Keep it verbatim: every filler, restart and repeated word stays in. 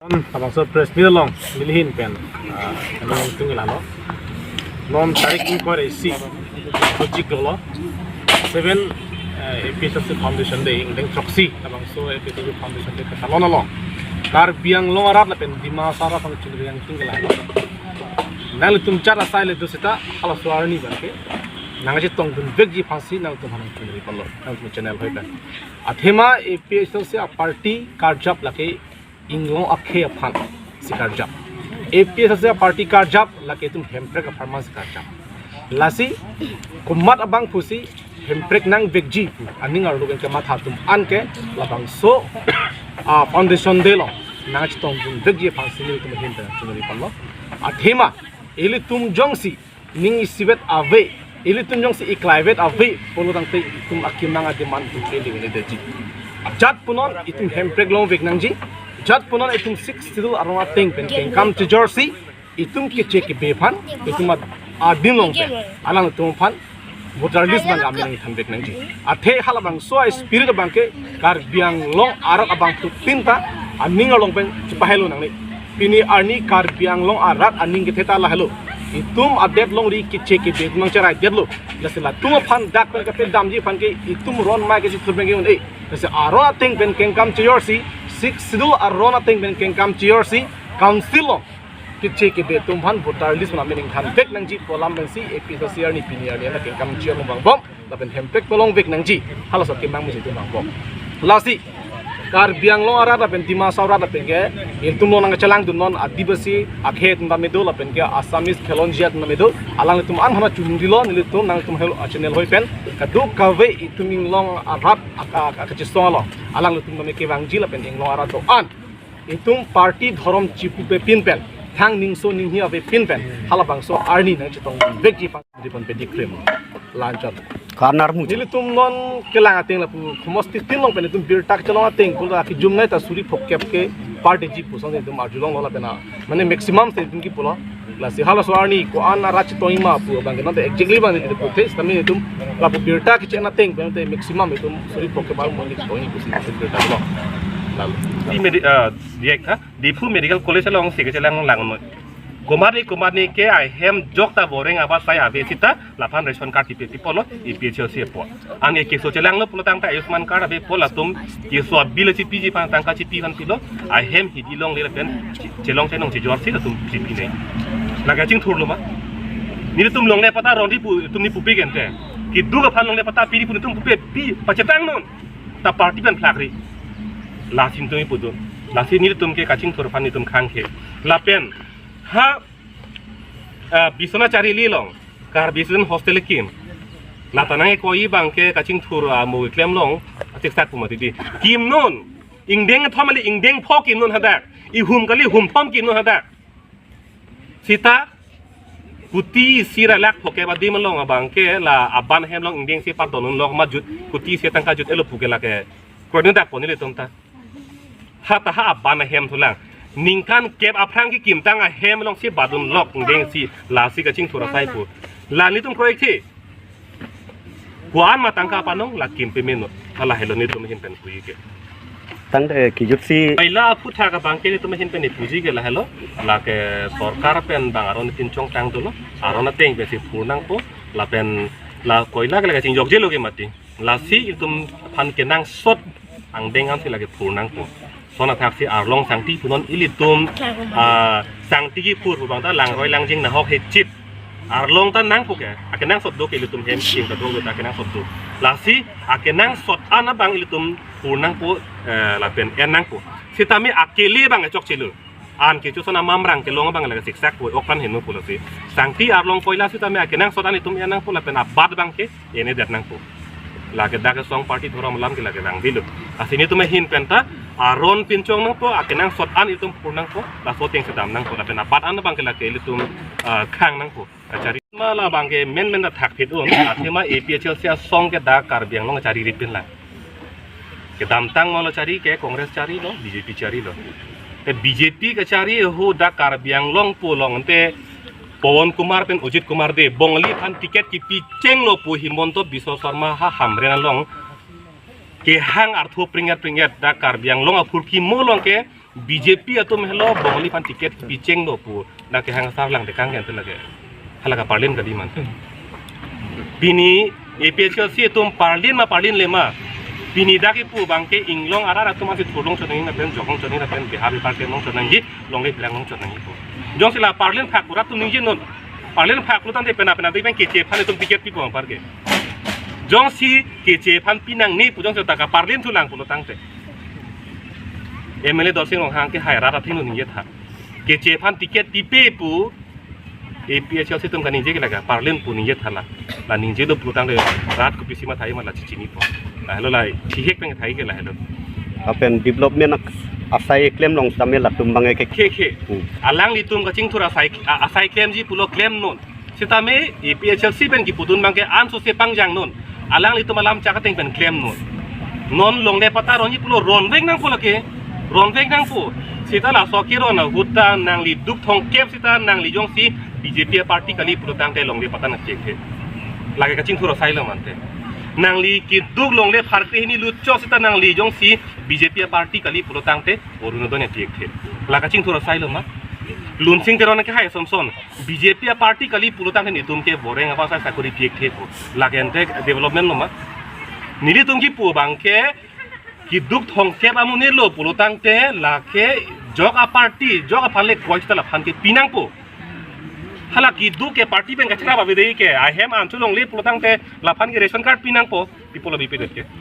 Labangso press meet along neli ahin pen, ah, kami yang tinggi lalo. Non tarik ingkoi ra isi, kojik lolo. Seven, eh, A P H L C Foundation Day, ingdeng throksi, labangso A P H L C Foundation Day katalon along, Karbi Anglong arat lapen Dima Hasao arat aphan chunri yang tinggi lalo. Nanglitum chot asai le do seta, halaso arni abangke nangchetongdun vekji aphansi nangtum aphan chunri palo, nangtum channel hoi pen. Athema A P H L C a-party karjap lake inglong akhei aphansi karjap. A P H L C a-party karjap lake itum hemprek apharmansi karjap. Lasi komat abang pusi hemprek nangvekji pu aning arlo pen kematha atum anke labangso, ah, Foundation Day along nangchetongdun vekji aphansi nelitum ahin pen chunri palo. Athema ilitum jongsi ning isivet ave, ilitum jongsi iklaivet ave pulo tangte itum akemang a-demand atum pele un-edetji. Jat punon itum hemprek longvek nangji, jat punon itum Sixth Schedule aron ateng pen kengkam chejorsi itum keche kebe aphan, itum ad-, adin along pen alangtum aphan voter list abang kami nangthanvek nangji. Athe halabangso a-spirit abangke Karbi Anglong arat abangphutin ta aning along pen chepahelo nangne. Pini arni Karbi Anglong arat aning kethe ta lahelo. Itum adet longri keche kebe itum nangcheraidetlo. Lasi latum aphan dak pen kapedamji aphan ke itum ron mai kachithur pen ke un-e. Lasi aron ateng pen kengkam chejorsi, Sixth Schedule aron ateng pen kengkam chejorsi, council along keche kebe atum aphan voter list mena mening thanvek nangji pu alam pensi A P H L C arni pini arni ana kengkam chejor abang bom lapen hemprek palongvek nangji, halaso akemang mesi itum abang bom. Lasi Karbi Anglong arat lapen Dima Hasao arat lapen ke itum along nangchelangdun non Adivasi akhei atum tame do lapen ke Assamese Khelonjia atum tame do, alanglitum an hana chungrilo, nelitum nangtum hel-, a-channel hoi pen kadokave itum inglong arat ak-, ak-, ak-, kachisong along alanglitum tame kevangji lapen inglong arat do-an itum party dhorom chipupe pin pen, thang ningso ninghi ave pin pen, halabangso arni nangchetongdun vekji aphan, di pon pedi krim lanchon. Karnar muchot. Nelitum non kelang ateng lapu khomosti tin along pen itum birta kachelong ateng pulo akijum nai ta suri phokep ke party ji puson itum arjulonglo lapen a, mane maximum se itum kipulo. Lasi halaso arni ko-an arat chetongji ma pu abang ke non te exactly abang nelitum puthe, sitame itum lapu birta kache-en ateng pen te maximum itum suri phokep armu chetongji pusi birta lo. Lalu. Di medi-, ah, diek ha? Diphu Medical College alongsi kachelanglang noi. Komatne komatne ke ahem jok ta boreng abat sai ave seta laphan ration card kipi pipo lo A P H L C apot. Anke keso chelanglo pulo tangte Ayushman card ave pu latum keso a-bill chipiji aphan tangka chipi aphan pilo. Ahem hidi longle lapen chelong chenong chejorsi latum chipinei. Lake chingthurlo ma. Nelitum longle pata rongri pu itum ni pupe gente. Keduk aphan longle pata piri pu itum pupe pi pachetang non. Ta party pen phlakri. Lasi itum ipu do. Lasi nelitum ke kachingthur aphan itum khangkhe. Lapen ha, ah, Biswanath Chariali along Karbi Student Hostel kim. Lata nangkoi abang ke kachingthur, ah, mo klem long, achiksak pu mati di. Kim non, ingdeng thom kali ingdeng pho kim non hadak. Ihum kali humthom kim non hadak. Seta kuti isi ra lakh phokep adim along abang ke la aban ahem along ingdeng isi pardon un lok ma jut, kuti isi tangka jut-etlo pu ke lake kroidun dak pon nelitum ta. Ha ta ha aban ahem thulang. Ningkan kep aphrang kekimtang ahem alongsi badun lok ingdeng isi, lasi kachingthur asai pu. La nelitum kroikthe. Ko-an ma tangka panong la kim pemeno. Lahelo nelitum ahin pen puji ke. Tangte kejutsi. Paila aphuthak abang ke nelitum ahin pen puji ke lahelo. Lake sorkar pen bang aron pinchong tang dolo. Aron ateng pensi phur nangpo. Lapen la koila ke lake chingjokjelo ke mati. Lasi itum aphan kenangsot angdeng ansi lake phur nangpo. Lason athaksi arlong sangti punon ilitum, ah, sangti kiphur pu abang ta langroi langjing nahok hechit. Arlong ta nangpo ke, akenangsot do ke ilitum hem king ta do ta akenangsot do. Lasi akenangsot an abang ilitum phur nangpo, eh, lapen en nangpo. Sitame akele abang chokchelo. An kecho son amamrang kelong abang lake siksak pu ok aphan heno pulo si. Sangti arlong koila sitame akenangsot an itum en nangpo lapen abat abang ke en-edet nangpo. Lake dak asong party dhorom alam ke lake vangvelo. Lasi nelitum ahin pen ta aron pinchong nangpo, akenangsot an itum phur nangpo, laso ateng si dam nangpo, lapen abat an abang ke lake ilitum, ah, khang nangpo. Kachari ma labang ke menmen ta thakphit un, athema A P H L C asong ke dak Karbi Anglong kachari ripin lang. Kedamtang malo chari ke Congress charilo, B J P charilo. Te B J P kachari ho dak Karbi Anglong pu along te Pawan Kumar pen Ajit Kumar Dey, Bongali aphan ticket kipi chenglo pu Himanta Biswa Sarma ha Hamren along kehang arthu pringet pringet dak Karbi Anglong aphurkimo along ke B J P atum helo Bongali aphan ticket picheng do pu dak kehang asar lang dekang ke ante lake. Hala ke parlin kali mante. Pini A P H L C atum parlin ma parlinle ma. Pini dak kipu abang ke inglong arat atum asi thurlong chot nangji lapen joklong chot nangji lapen beha bepar kelong chot nangji, longle pherang long chot nangji pu. Jongsi la parlin phak kurat atum ningjenon. Parlin phak lo tangte pena pena dei pen keche aphan atum ticket pipo apar ke. Jongsi keche aphan pinangne pu jongsi ta kaparlin thulang pulo tangte, M L A Dorsing Ronghang ke hai rat athengno ningjetha. Keche aphan ticket pipe pu A P H L C atum kaningje ke lake parlin pu ningjetha la. La ningje do pulo tangte rat kopisi matha-i ma la chechinipo. Lahelo la chihek pen tha-i ke lahelo. Lapen development ak-, asai klemlong sitame latum abang ke. Khe khe. Hmm. Alanglitum kachingthur asai, a-, asai klemji pulo klemnon. Sitame A P H L C pen kipudun abang ke ansose pangjangnon. Alanglitum alam chak ateng pen klemnon. Non longle patta ronji pulo ronvek nangpo lake. Ronvek nangpo. Sita laso keron ahut ta nangli duk thomkep sita nangli jongsi B J P party kali pulo tangte longle patta nangchengthe. Lake kachingthur asailo mante. Nangli keduk longle pharkre hini lutchok sita nangli jongsi B J P party kali pulo tangte Orunodoi nangtiekthe. La kachingthur asailo ma. Lunsing Teron ke hai asonson. B J P party kali pulo tangte netum ke boreng apa sa sakori tiekthe pu. Lake ante development lo ma. Nelitum kipu abang ke keduk thomkep amonit lo pulo tangte lake jok aparty, jok aphan le koi sita laphan ke pinangpo. Hala keduk ke party pen kachira ba bidei ke. Ahem an chulong le pulo tangte laphan ke ration card pinangpo. People of B P L ke.